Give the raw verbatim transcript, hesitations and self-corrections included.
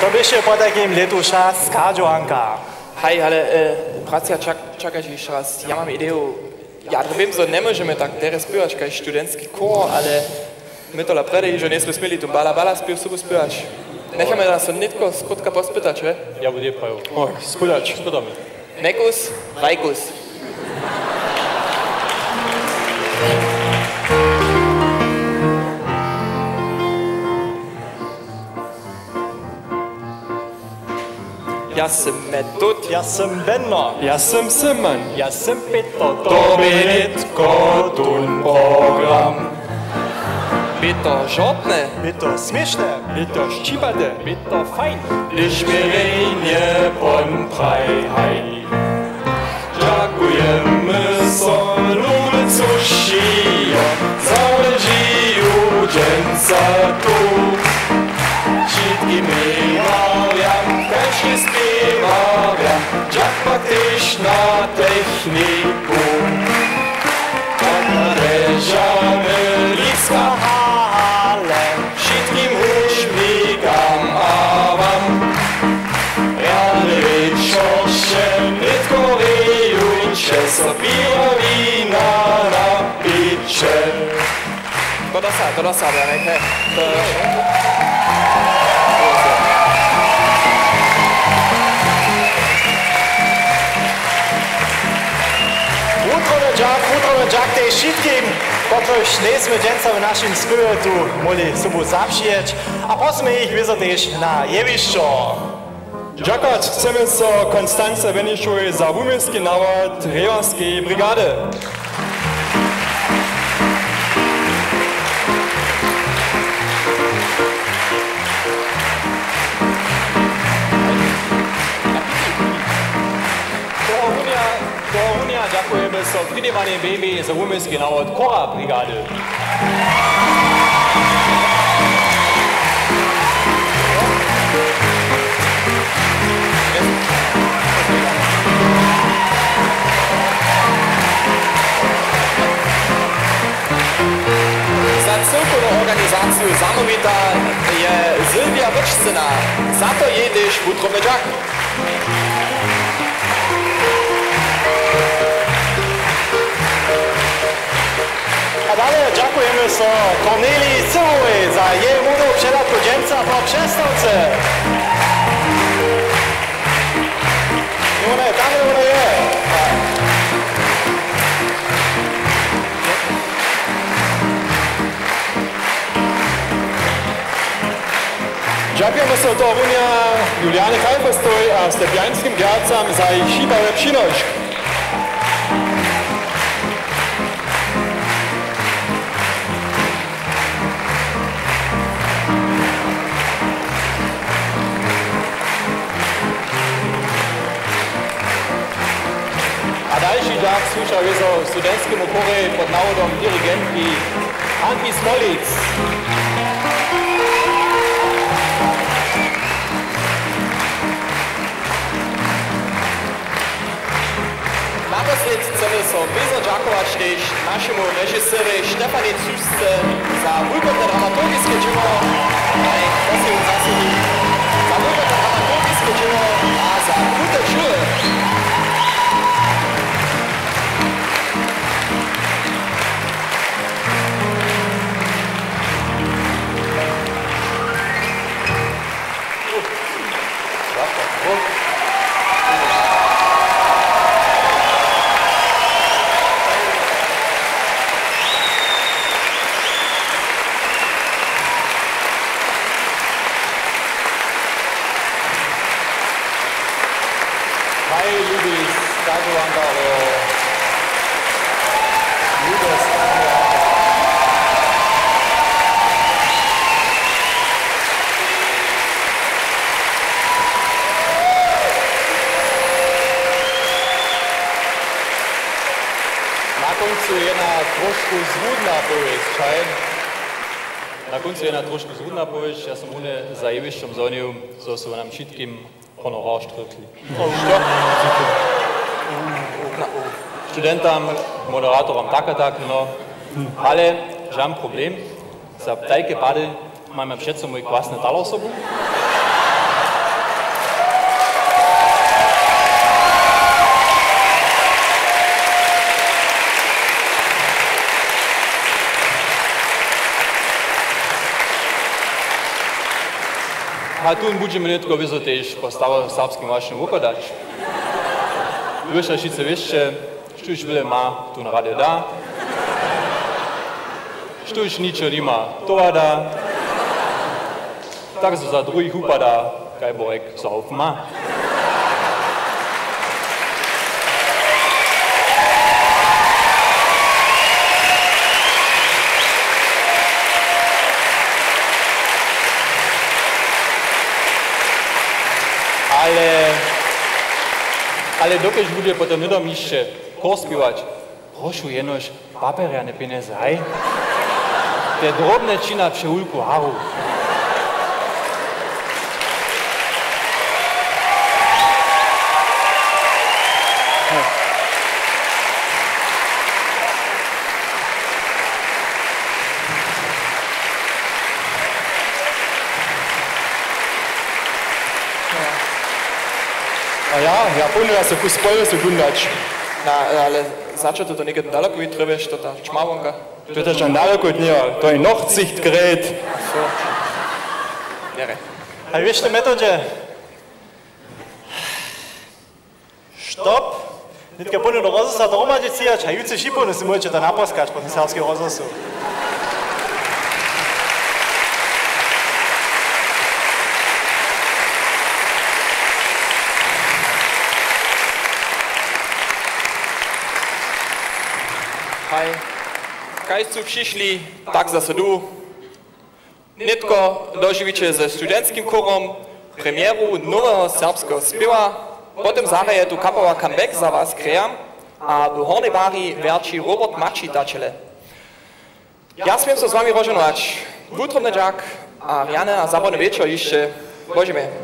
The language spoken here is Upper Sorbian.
To běše potajkim lětu šas, schadźowanka. Haj, ale, e, bratřa, čak-, čakajće hišće raz, ja mam ideju. Ja drobim, zo njemóžemy tak derje spěwać kaž studentski chór, ale my tola prjedy hižo njejsmy směli tu bala bala spěw sobu spěwać. Njechamy da so nětko skrótka pospytać, we? Ja budźe prajił. Oj, spytać. Spytamy. Nekus, Rajkus. Ja sym Metod. Ja sym Benno. Ja sym Simon. Ja sym Peter. To bě nětko tón program. Bě to žortne. Bě to směšne. Bě to šćipate. Bě to fajn. Hdyž bě rjenje pon praj haj. Dźakujemy so, luby, co šijo, za wšě dźensa tu. Wšitkim warjam, kaž spěwarjam, dźak pak tež na techniku. Tak nadležamy Lipska hale, wšitkim hudźbnikam a wam. Rjany wječor wšě nětko rejujće so, piwa, wina napiće. To dosa, to dosa, ja, ne, ne, to Wutroby dźak, wutroby dźak tež wšitkim, kotřiž njejsmy dźensa w našim spěwje tu móhli sobu zapřijeć. A prosymy jich wězo tež na jewišćo. Dźakować chcemy so Konstance Benišowej za wuměłski nawod Rěwarskeje brigady. Tohorunja, tohorunja dźakujemy so Fridewanej Baby za wuměłski nawod chóra brigady. Za cyłkownu organizaciju zamołwita je Sylwia Wóčcyna. Za to jej tež wutroby dźak. A dale dźakujemy so Korneliji Syłowej za jeje młodownu předawku dźensa po přestawce. Wona je tam, wona je. Dźakujemy so tohorunja Juliane Kalfestoj a Stepjańskim Gercam za jejich šibawy přinošk. A dalši dźak słuša wězo w studentskemu chórje pod nawodom dirigentki Hanki Smolic. Naposlědk chcemy so wězo dźakować tež našemu režiserjej Stefanij Třušce za wulkotne dramaturgiske dźěło, haj, to sej wón zasłuži, za wulkotne dramaturgiske dźěło a za krute žury. Haj, lubi skadźowankarjo, lube skadźowankarjo. Na kóncu jedna trošku złudna powěsć, haj? Na kóncu jedna trošku złudna powěsć, ja sym runje za jewišćom zhonił, zo su nam wšitkim honorar štrykli. Što? Studentam, moderatoram, tak a tak, no. Ale žan problem. Za tajke pady mam ja přeco mój kwasny taler sobu. A tón budźemy nětko wězo tež po staroserbskim wašnje wuchodać. Wy wšak wšitcy wěsće, štóž wjele ma tón rady da, štóž ničo nima, to wada, tak zo za druhich wupada, kaj borek so ma. Ale, ale dokelž budźe potom hnydom hišće chór spěwać, prošu jenož papjerjane pjenjezy, haj? Te drobne čina přewulku haru. A ja, ja płónuja so kus polosu dundać. Na, ale zača to někdy daleko, trjebješ to ta čmawonka? To je tam daleko od njeho, to je noch cicht grät. Ach so. Njere. A wieš, to metodźe. Stop. Nětka połnu do rozhłosa dohromadźe přijać a jutře šipołnu si móžeće to naposkać po tym serbskim rozhłosu. Haj. Kaž su přišli, tak zaso du. Nětko dožiwiće ze studentskim chórom premjeru noweho serbskeho spěwa. Potom zahraje tu kapała Comeback za was Graham a w hornjej bari wjerći Robert Maći tačele. Ja směm so z wami rozžohnować. Wutrobny dźak a rjany a zabawny wječor hišće. Božemy.